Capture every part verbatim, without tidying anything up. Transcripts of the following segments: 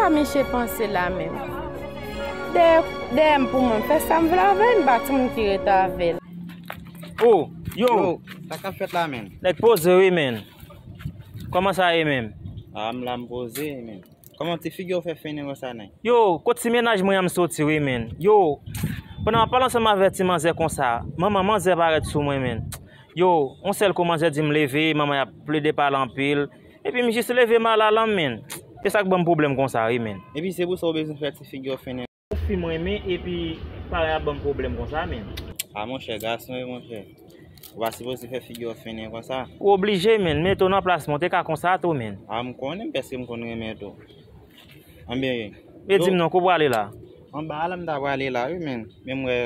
Sa misye panse la menm? Dèyè, dèyè m pou mwen, m fè sa m vle avè l, m pa timoun ki rete avè l. Oh, yo! Yo, sa k ap fèt la, menn? Nèg poze wi, menn. Kòman sa ye, menn? Ah, m la, m poze, menn. Kòman ti figi w fè fennen konsa, nèg? Yo, kot ti mennaj mwen an m soti wi, menn. Yo, pandan m ap pale ansanm avèk ti manzè konsa, manman manzè parèt sou mwen, menn. Yo, yon sèl kou manzè di m leve, manman y ap plede pale anpil. Epi m jis leve m al al an, menn. Se sa k ban m pwoblèm konsa wi, menn. Epi se pou sa w bezwen fè ti figi w fennen. Yon fi m renmen epi parèy ap ban m pwoblèm konsa, menn. Ah, monchè, gason wi, monchè. Ou pa sipoze fè figi w fennen konsa. Ou oblije, menn. Mete w nan plas mwen, ou te ka konsa tou, menn. Ah, m konnen, paske m konn renmen tou. Anben, e di m non, kote w prale la? Anba a la m ta prale la, wi, menn. Men m wè,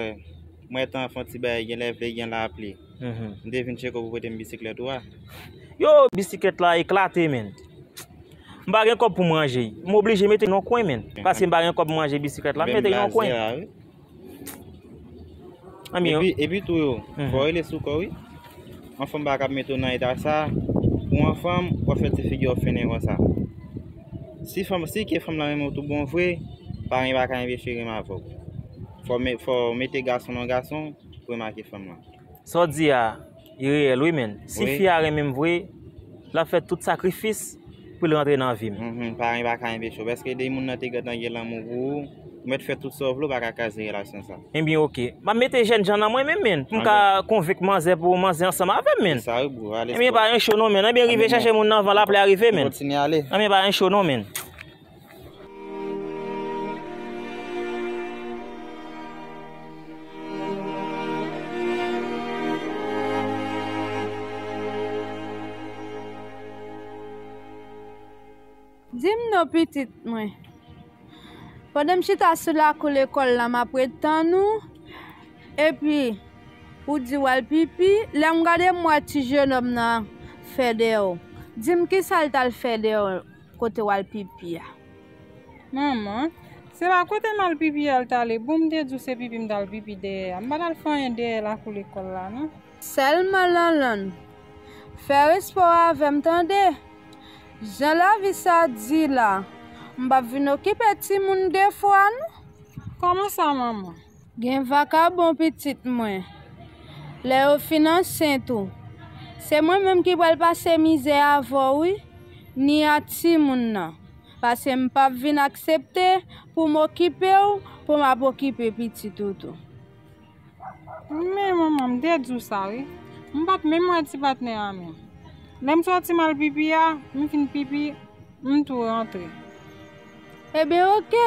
m wè tan fè yon ti bagay, genlè vle gen lapli. Mhm. M te vin tcheke w pou pote m bisiklèt ou a. Yo, bisiklèt la eklate, menn. M pa gen kòb pou m ranje. M oblije mete l nan yon kwen, menn. Paske m pa gen kòb pou m ranje bisiklèt la, m mete l nan yon kwen. Anben, epi, epi tou yo, mhm, fò w rele sou kò w, wi. Yon fanm pa kab mete w nan eta sa. Pou yon fanm, w ap fè ti figi w fennen konsa. Si fanm, si ke fanm lan renmen w tout bon vre, pa gen pa ka enpeche renmen avè w. Fò w me-, fò w mete gason nan gason pou remake fanm lan. Sa w di a, li reyèl wi, menn. Si fi a renmen m vre, l ap fè tout sakrifis pou l rantre nan vi m. Mhm, pa gen pa ka enpeche w. Paske depi moun nan te gentan gen lanmou pou ou, ou mèt fè tout sa w vle, ou pa ka kraze relasyon sa. Ebyen, oke. M ap mete jènjan nan mwen menm, menn. Pou m ka konvenk manzè pou manzè ansanm avè m, menn. Se sa wi, bro. Ebyen, pa gen cho non, menn. Ebyen, rive chèche moun nan anvan lapli a rive, menn. Kontinye ale. Ebyen, pa gen cho non, menn. Di m non, pitit mwen. Pandan m chita sou lakou lekòl la, m ap ret tann ou. Epi, ou di w al pipi. Lè m gade, m wè ti jenòm nan fè dèyè w. Di m kisa l t al fè dèyè w kote w al pipi a. Manman, se pa kote m al pipi a l t ale. Bon, m te di w se pipi m t al pipi dèyè a. M pa t al fè anyen dèyè lakou lekòl la, non. Sèlman Lanlann, fè respè w avè m, tande? Jan lavi sa di la, m p ap vin okipe timoun de fwa, non. Kòman sa, manman? Gen vakabon, pitit mwen. Lè yo fin ansent ou, se mwen menm ki pral pase mizè avè w, wi, ni a timoun nan. Paske m p ap vin aksepte pou m okipe w, pou m ap okipe pitit ou tou. Men manman, m te di w sa, wi. M pa t menm wè ti patnè a menm. Lè m sòti m al pipi a, m fin pipi, m tou rantre. Ebyen, oke.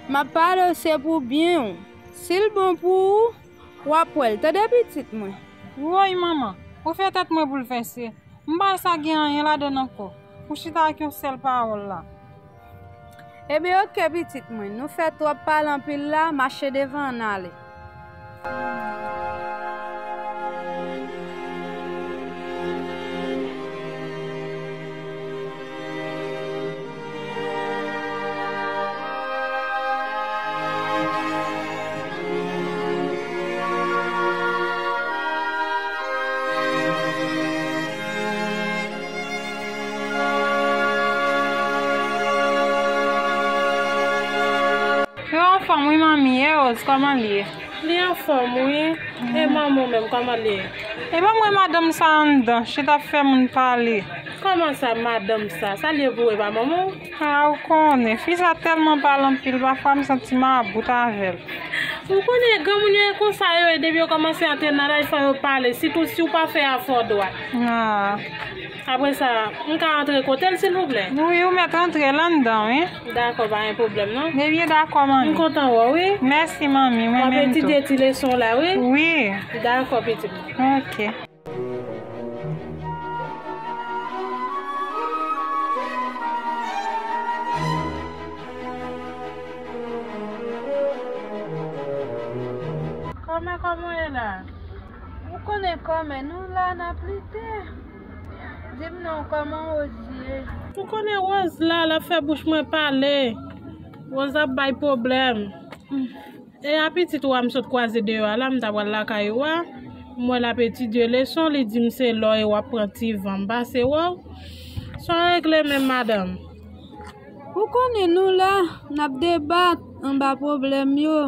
M ap pale w, se pou byen w. Si l bon pou ou, w ap wè l. Tande, pitit mwen? Woy, manman, ou fè tèt mwen boulvèse. M pa wè sa gen anyen ladann ankò. Ou chita ak yon sèl pawòl la. Ebyen, oke, pitit mwen. Nou fè twòp pale anpil la, mache devan ann ale. Yo anfòm wi, manmi. E Rose, kòman l ye? Li anfòm wi. E manman w menm, kòman l ye? E pa m wè madanm sa anndan, chita ap fè moun pale. Kòman sa, madanm sa? Sa l ye pou ou, e pa manman w? A, ou konnen, fi sa tèlman pale anpil, pafwa m santi m about avè l. Ou konnen granmoun yo e konsa yo ye, depi yo kòmanse antre nan laj, fò yo pale, sitou si w pa fè afè w dwat. A. Apre sa, m ka antre kote l, silvouplè? Wi, ou mèt antre l anndan, wi. Dakò, pa gen pwoblèm, non. Ebyen, dakò, manmi. M kontan wè w, wi. Mèsi, manmi, mwen menm tou. W ap etidye ti leson w la, wi. Wi. Dakò, pitit mwen. Oke. Kòmè, kòman w ye la? Ou konnen kòmè, nou la n ap lite. Di m non, kòman Rose ye? Ou konnen Rose la, l ap fè bouch mwen pale. Rose ap bay pwoblèm. E a pitit ou a m sot kwaze deyò a la, m ta pral lakay ou a. M wè l ap etidye leson, li di m se lè w ye w ap pran ti van. M pase wè w. Sa w regle menm, madanm? Ou konnen nou la, n ap debat anba pwoblèm yo.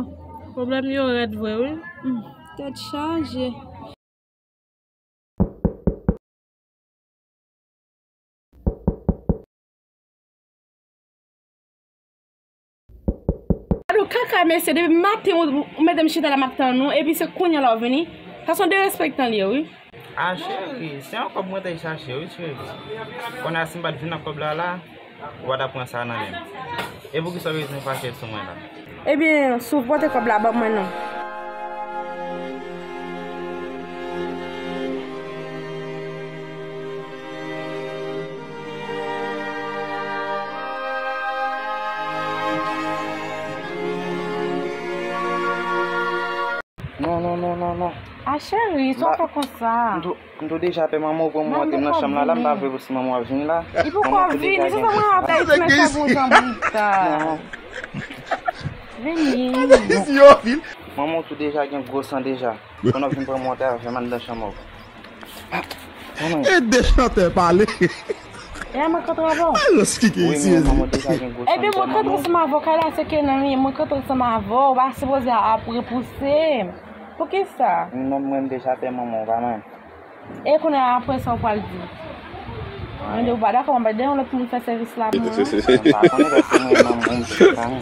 Pwoblèm yo rèd vre, wi. Hmm, tèt chaje. Gade yon kaka, mesye, depi maten ou, ou mete m chita la, m ap tann ou, epi se kounye a la ou vini. Sa se yon derespektan li ye, wi. Ah, cheri, se yon kòb mwen te chache, wi, cheri. Kounye a, si m pa t vin ak kòb la, la, ou pa t ap pran sa nan men m. E poukisa w bezwen fache sou mwen la? Ebyen, si w pote kòb la, ban mwen non. Non, non, non, non, non. Ah, cheri, sa w fè konsa? M tou, m tou deja pè manman w pran m rantre m nan chanm la, la, m pa vle pou si manman w ap vini la. Li poko ap vini, se sa mwen ap bay ti mesye pou jan brita. Vini. Manman w tou deja gen gwo san deja. Konnen w ap vin pran m rantre avè m anndan chanm ou. E de chantè pale. E a mwen kontre avè w. Alòs ki ki isi ezi. Ebyen mwen kontre ansanm avè w, kay la se ke nan li, mwen kontre ansanm avè w, ou pa sipoze ap repouse m. Poukisa? Non, mwen m deja pè manman w pa mwen. E kounye a apre sa ou pral di? Mwen di ou pa dakò, mwen pa de yon lòt moun fè sèvis la pou mwen. M pa konnen paske mwen manman w m se pa mwen.